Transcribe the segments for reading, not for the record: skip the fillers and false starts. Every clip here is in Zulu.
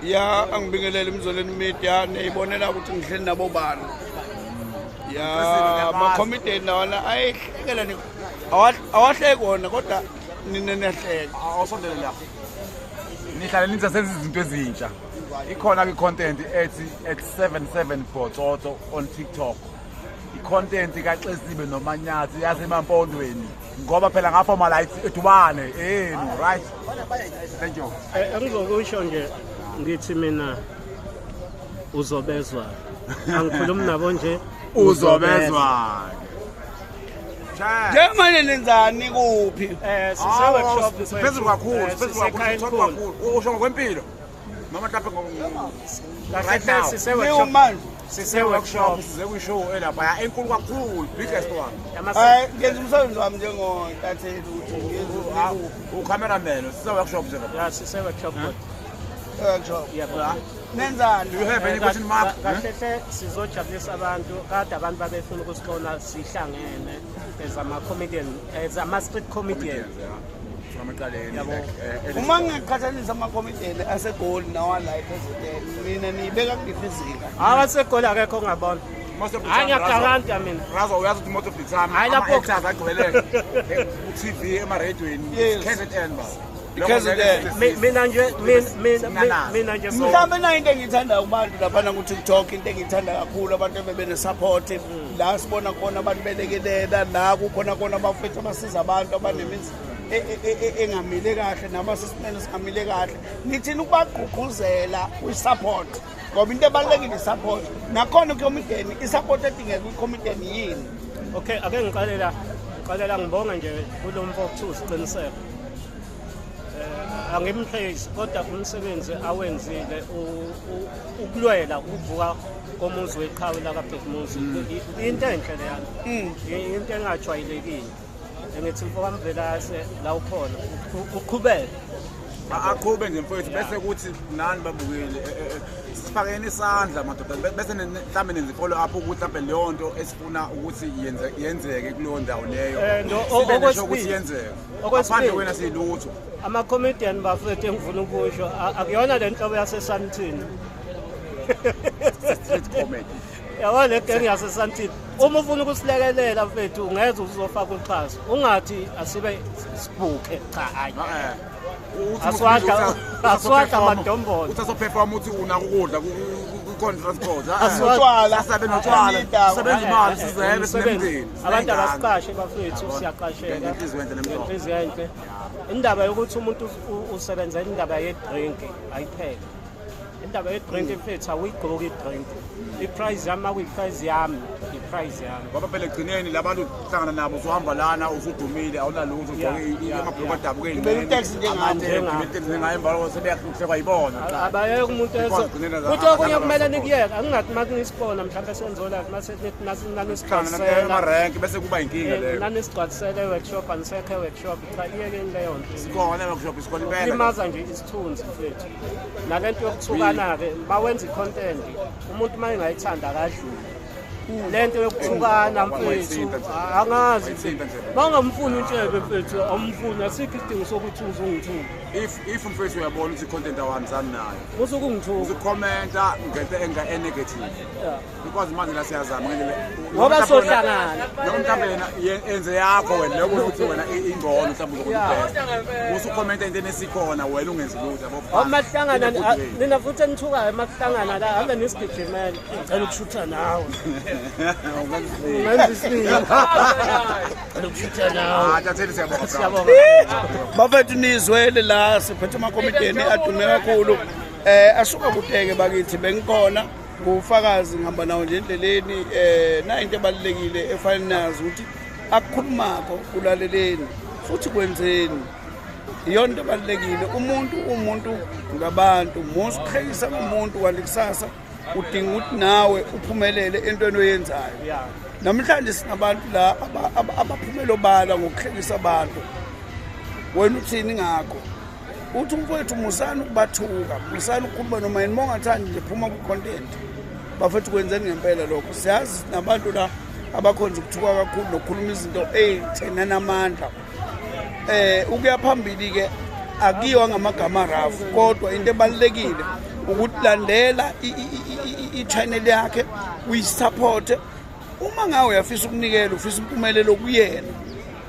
Ya, angibingelele Mzoleni Media, niyibonela ukuthi ngihleli nabo bani. Ya, ama-comedian lawana ayihlekela ni awahleki wona kodwa nina niyahleka. Awusondele la. Nihlale nithi senze izinto ezintsha. Ikhona ke content ethi at 77 Botsotso on TikTok. I-content kaXesibe noManyathi yasemampondweni ngoba phela ngafoma la eDubane enu, right? Thank you. Engizokusho nje ngithi mina uzobezwa, angikhulumi nabo nje. Uzobezwa. Njengamanje nenzani kuphi? Sise-workshop. Siphezulu kakhulu, siphezulu kakhulu, sithole kakhulu. Usho ngokwempilo noma mhlawumbe right now? Sise-workshop. Manje sise-workshop. Size kwi-show elapha enkulu kakhulu, biggest one. Hayi, ngenza umsebenzi wami njengontatheli ukuthi ngenza U-cameraman, sise-workshop nje. Ya, sise-workshop. Workshop. Yebo. Nenzani? Do you have any question mark? Kahle hle sizojabulisa abantu. Kade abantu babefuna ukusibona sihlangene as ama-comedian, as ama-street comedian. From ecaleni. Yabo. Like, Uma ngiqhathanisa ama-comedian aseGoli nawala eKZN, mina niyibeka kuliphi izinga? Awasegoli akekho ongabona. Most of the Hayi, time, Razo, ngiyagaranta mina. Razo, uyazi ukuthi most of the time Hayi, lapho- ama-actors agcwele ku-TV, emarediyweni. Yes. KZN ba. KZN. Mina nje mina nje so Mhlawumbe nayo into engiyithanda kubantu laphana ku-TikTok, into engiyithanda kakhulu, abantu ebebene-support la sibona khona abantu belekelela la kukhona khona abafethu abasiza abantu abanemizi engamile kahle nabasesimeni esingamile kahle. Nithini ukubagqugquzela kwi-support, ngoba into ebalulekile i-support nakhona kwi-comedian, i-support edingeka kwi-comedian yini? Okay, ake ngiqalela ngibonge nje kulo mfo okuthiwa uSiqiniseko. Angimpraise kodwa umsebenzi awenzile ukulwela ukuvuka komuzi weqhawe lakaBhekumuzi, into enhle leyana, into engajwayelekile. Ngithi mfo kaMvelase, la ukhona uqhubeke. Aqhube nje mfowethu, bese kuthi nani babukeli, sifakeni isandla madoda, bese mhlawumbe nenze follow up ukuthi mhlawumbe leyo nto esifuna ukuthi yenzeke kuleyo ndawo leyo sibe nesho ukuthi yenzeke. Okwesibili. Ngaphandle wena siyilutho. Ama-comedian bafethu, engifuna ukusho, akuyona le nhlobo yaseSandton. Street comedy. Yabo, le genge yaseSandton, uma ufuna ukusilekelela mfethu, ungeze uzofaka uxhaso, ungathi asibe sibukhe, cha, hayi. Uthi Aswadla amadombolo. Uthi aso-perform, uthi unako ukudla, kukhona transport. Utshwala. Sabe notshwala. Sebenza imali, sizebe Umsebenzi. sinemndeni. Abantu abasiqashe bafethu, siyaqasheka. Ngenhliziyo enhle nemhlophe. Ngenhliziyo enhle. Indaba yokuthi umuntu usebenzela indaba ye-drink ayiphele indaba ye-drink mfethu, awuyigqoki i-drink. I-price yami akuyi-price yami, i-price yami. Ngoba phela ekugcineni labantu uhlangana nabo, usuhamba lana usudumile, awunalutho, ugqoke amabhulukwe adabuke. Gibela iteksi njengami. Iteksi njengayo, emva kwalokho sebeyahlekwa yibona. Abayeke umuntu Because ezo kugcinela futhi okunye kumele abantu nikuyeke, angingathi uma nisibona mhlawumbe senzola mase Hlangana emarenki bese kuba inkinga leyo. Nanisigcwalisele e-workshop, anisekho e-workshop. Cha, iyekeni leyo nto. Sikhona e-workshop, sikhona impela. Kulimaza nje isithunzi mfethu. Nalento yokuthukana-ke, bawenza i-content, umuntu uma engayithanda akadlule le nto yokuthukana mfethu. Wayithinta nje. Angazi. Wayithinta nje. Uma ungamfuni untshebe mfethu, awumfuni, asikho isidingo sokuthi uze ungithuke. If mfethu uyabona ukuthi i-content awuhambisani nayo, Usukungithuka. usukhomenta ngento enga-negative, because manje la siyazama ngendlela Ngoba sohlangana. Noma mhlawumbe yena enze yakho wena lokho ukuthi wena ingcono, mhlawumbe uzokuba best, usukhomenta into enesikhona, wena ungenzi lutho, yabo. Ngoba makuhlangana In a good way. nina futhi enithukayo, makuhlangana la ave nisigijimele, ngicela ukushutha nawe. Ungenza isibindi, ngicela ukushutha nawe. Ah, Tatheli, siyabonga, bro. Siyabonga. Bafethu, nizwele la siphethe ama-comedian adume kakhulu, asuka kudeke bakithi, bengikhona ngufakazi, ngihamba nawo nje endleleni. Na into ebalulekile efanele nazi ukuthi akukhulumako kulaleleni futhi kwenzeni, iyona into ebalulekile. Umuntu umuntu ngabantu, musa ukuhlekisa kumuntu, kanti kusasa udinga ukuthi nawe uphumelele entweni oyenzayo. Namhlanje sinabantu la abaphumela obala ngokuhlekisa abantu. Wena uthini ngakho? Uthi umfowethu musani ukubathuka, musani ukukhuluma noma yini. Uma ungathandi nje, phuma ku-content. Bafethu, kwenzeni ngempela lokho. Siyazi sinabantu la abakhonza ukuthuka kakhulu nokukhuluma izinto ey'thenana amandla. Ukuya phambili ke akuyiwa ngamagama rafu, kodwa into ebalulekile Ukulandela i-channel yakhe, uyisupporte. Uma ngawe uyafisa ukunikela, ufisa impumelelo kuyena,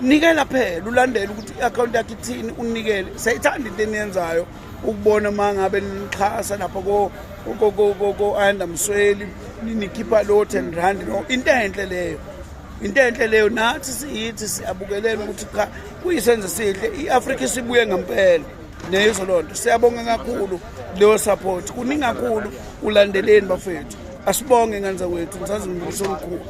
nikela phela, ulandele ukuthi i-akhawunti yakhe ithini, unikele. Siyayithanda into eniyenzayo, ukubona uma ngabe nixhasa lapha ko-Ayanda Msweli, nikhipha lo 10 rand, no, into enhle leyo, into enhle leyo. Nathi siyithi siyabukelela ukuthi cha, kuyisenzo sihle, i-Afrika isibuye ngempela neyizo loo nto. Siyabonga kakhulu leyo support, kuningi kakhulu. Ulandeleni bafethu, asibonge ngane zakwethu, ngisazi ngimbuso omkhulu.